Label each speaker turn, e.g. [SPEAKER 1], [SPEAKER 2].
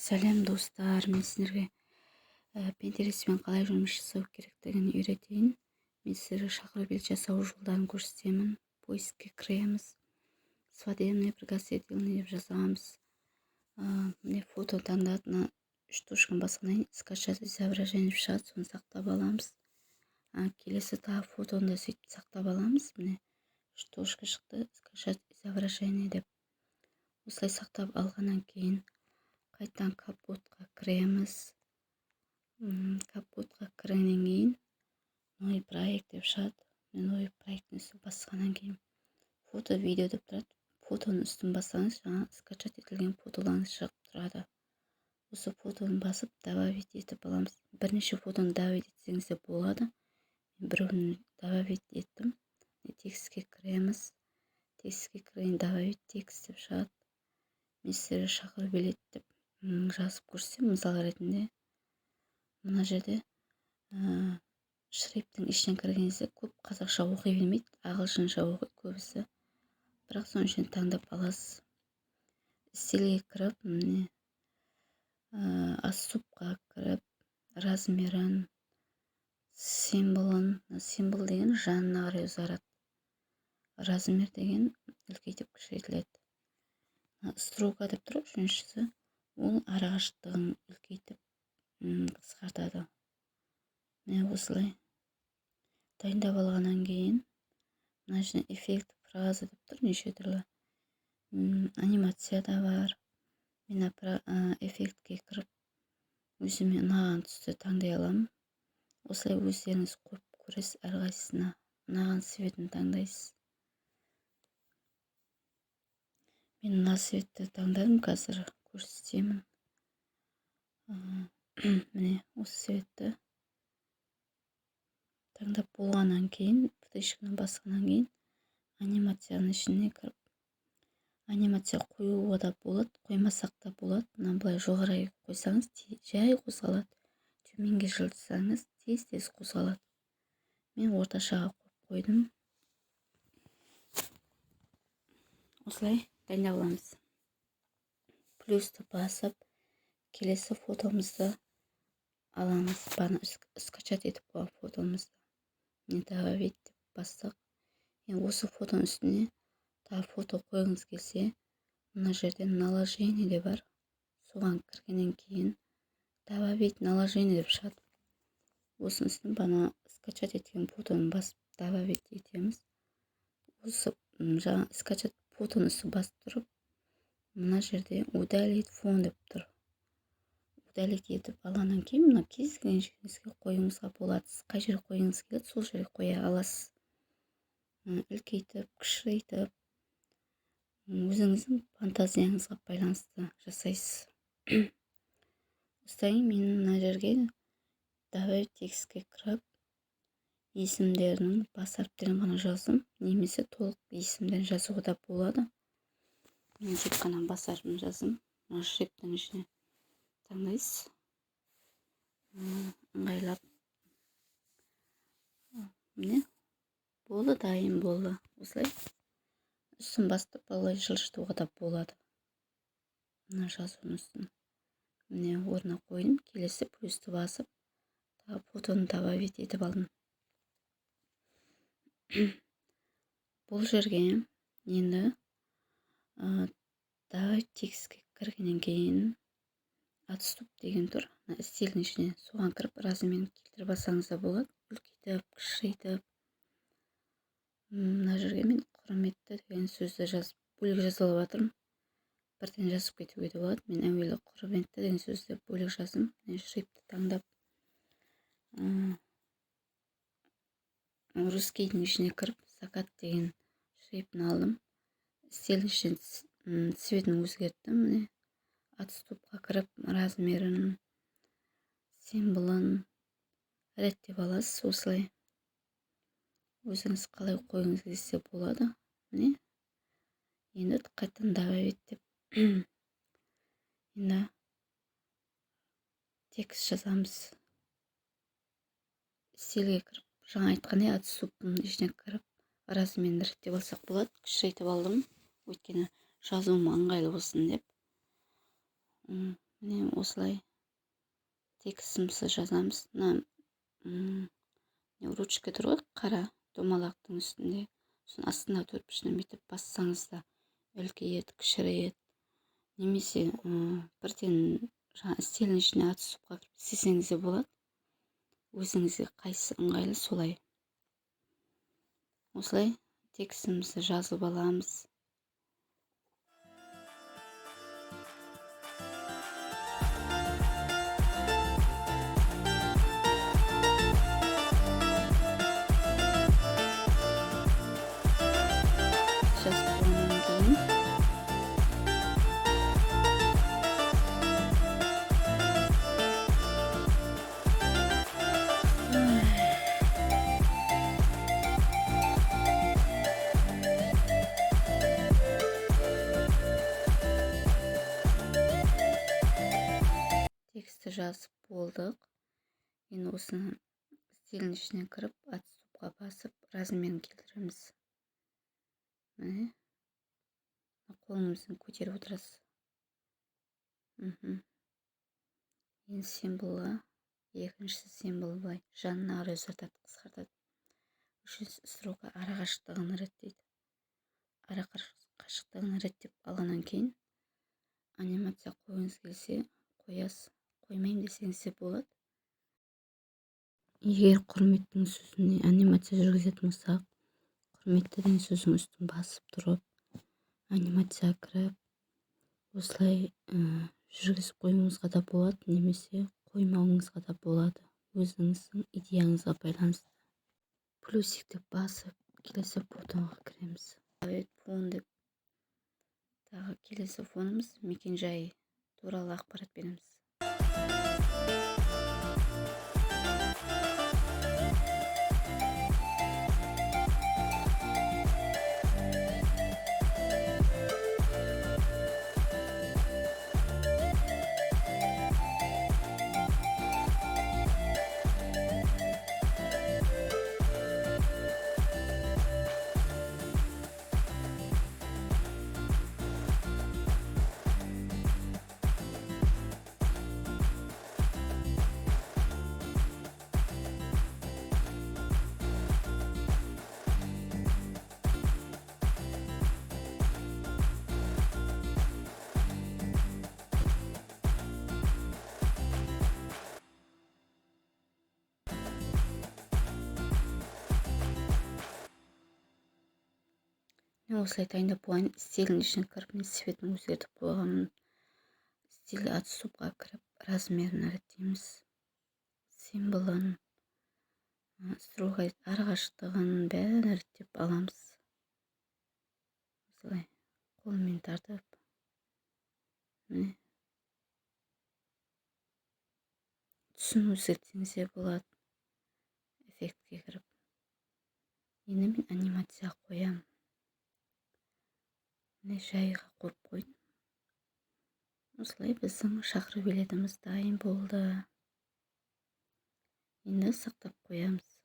[SPEAKER 1] Сәлем, достар! Мен сіздерге Пинтерестпен қалай жұмыс жасау керектігін үйретейін. Мен сіздерге шақыру билет жасау жолдарын көрсетемін. Поискке кіреміз, «свадебный пригласительный» деп жазамыз. Міне, фото таңдады. Мына үш точканы басқаннан кейін «скачать изображение» деп шығады, соны сақтап аламыз. Келесі тағы фотоны да сөйтіп сақтап аламыз. Міне, үш точка шықты, «скачать изображение» деп. Осылай сақтап алғаннан кейін қайтадан CapCut-қа кіреміз. CapCut-қа кіргеннен кейін «Новый проект» деп шығады. Новый проекттің үстін басқаннан кейін «Фото, видео» деп тұрады. Фотоның үстін бассаңыз, жаңа скачать етілген фотоларыңыз шығып тұрады. Осы фотоны басып, добавить етіп аламыз. Бірнеше фотоны добавить етсеңіз де болады. Мен біреуін добавить еттім. Текстке кіреміз. Текстке кірген, «Добавить текст» деп шығады. Мен сіздерге «шақыру билет» деп жазып көрсетемін мысал ретінде. Мына жерде шрифттің ішіне кірген кезде көп қазақша оқи бермейді, ағылшынша оқиды көбісі, бірақ соның ішінен таңдап аласыз. Стильге кіріп, міне, отступқа кіріп, размерін, символын. Символ деген жанына қарай ұзарады, размер деген үлкейтіп, кішірейтіледі. Строка деп тұр үшіншісі, ол арақашықтығын үлкейтіп, қысқартады. Міне, осылай дайындап алғаннан кейін мына жерде «Эффект фраза» деп тұр, неше түрлі анимация да бар. Мен эффектке кіріп, өзіме ұнаған түсті таңдай аламын. Осылай өздеріңіз қойып көресіз, әрқайсысына ұнаған цветін таңдайсыз. Мен мына цветті таңдадым, қазір көрсетемін. Міне, осы цветті таңдап болғаннан кейін, птичканы басқаннан кейін анимацияның ішіне кіріп, анимация қоюға да болады, қоймасақ та болады. Мына былай жоғары қойсаңыз, жай қозғалады, төменге жылжытсаңыз, тез тез қозғалады. Мен орташаға қойып қойдым. Осылай дайындап аламыз. Плюсті басып, келесі фотомызды аламыз, бағана скачать етіп қойған фотомызды. Міне, «Добавить» деп бастық. Енді осы фотоның үстіне тағы фото қойғыңыз келсе, мына жерде «Наложение» де бар. Соған кіргеннен кейін «Добавить наложение» деп шығады. Осының үстіне бағана скачать еткен фотоны басып, добавить етеміз. Осы жаңа скачать фотоның үстін басып тұрып, мына жерде «Удалить фон» деп тұр. Удалить етіп алғаннан кейін мына кез келген жеріңізге қоюыңызға болады. Сіз қай жерге қойғыңыз келеді, сол жерге қоя аласыз. Үлкейтіп, кішірейтіп, өзіңіздің фантазияңызға байланысты жасайсыз. Осыдан кейін мен мына жерге «Добавить текстке» кіріп, есімдерінің бас әріптерін ғана жаздым немесе толық есімдерін жазуға да болады. Мен тек қана бас әрпін жаздым. Мына шрифттің ішіне таңдайсыз ыңғайлап. Міне, болды, дайын болды. Осылай үстін басып, былай жылжытуға да болады мына жазудың үстін. Міне, орнына қойдым. Келесі плюсті басып, тағы фотоны добавить етіп алдым. Бұл жерге енді «Добавить текстке» кіргеннен кейін «Отступ» деген тұр мына стильдің ішіне. Соған кіріп, размерін келтіріп алсаңыз да болады, үлкейтіп, кішірейтіп. Мына жерге мен «құрметті» деген сөзді жазып, бөлек жазып алып жатырмын. Бірден жазып кетуге де болады. Мен әуелі «құрметті» деген сөзді бөлек жаздым. Шрифтті таңдап, русскийдің ішіне кіріп, «Закат» деген шрифтін алдым. Стильдің ішінен цветін өзгерттім. Міне, отступқа кіріп, размерін, символын реттеп аласыз. Осылай өзіңіз қалай қойғыңыз келсе болады. Міне, енді қайтадан «Добавить» деп, енді текст жазамыз. Стильге кіріп, жаңа айтқандай, отступтың ішіне кіріп, размерін реттеп алсақ болады. Кішірейтіп алдым, өйткені жазуыма ыңғайлы болсын деп. Міне, осылай текстімізді жазамыз. Мына ручка тұр ғой қара домалақтың үстінде, соның астындағы төрт бұрышына бүйтіп бассаңыз да үлкейеді, кішірейеді. Немесе бірден жаңа стилдің ішіне, отступқа кіріп істесеңіз де болады. Өзіңізге қайсысы ыңғайлы, солай. Осылай текстімізді жазып аламыз. Жазып болғаннан кейін текстті жазып болдық. Енді осыны стилдің ішіне кіріп, отступқа басып, размерін келтіреміз. Міне, қолыңызбен көтеріп отырасыз. Енді символға, екіншісі символ былай жанына қарай ұзартады, қысқартады. Үшіншісі строка арақашықтығын реттейді. Арақашықтығын реттеп алғаннан кейін анимация қойғыңыз келсе қоясыз, қоймаймын десеңіз де болады. Егер құрметтің сөзіне анимация жүргізетін болсақ, құрметті деген сөздің үстін басып тұрып, анимацияға кіріп, осылай жүргізіп қоюыңызға да болады, немесе қоймауыңызға да болады. Өзіңіздің идеяңызға байланысты. Плюсикті басып, келесі фотоға кіреміз. Фон деп тағы келесі фонымыз мекен-жай туралы ақпарат береміз. Мен осылай дайындап болайын. Стилдің ішіне кіріп, мен цветін өзгертіп қойғанмын. Стиль отступқа кіріп, размерін реттейміз. Символын, строго арақашықтығын бәрін реттеп аламыз. Осылай қолмен тартып, міне, түсін өзгертсеңіз де болады. Эффектке кіріп. Енді мен анимация қоямын. Міне, жайға қойып қойдым. Осылай біздің шақыру билетіміз дайын болды. Енді сақтап қоямыз.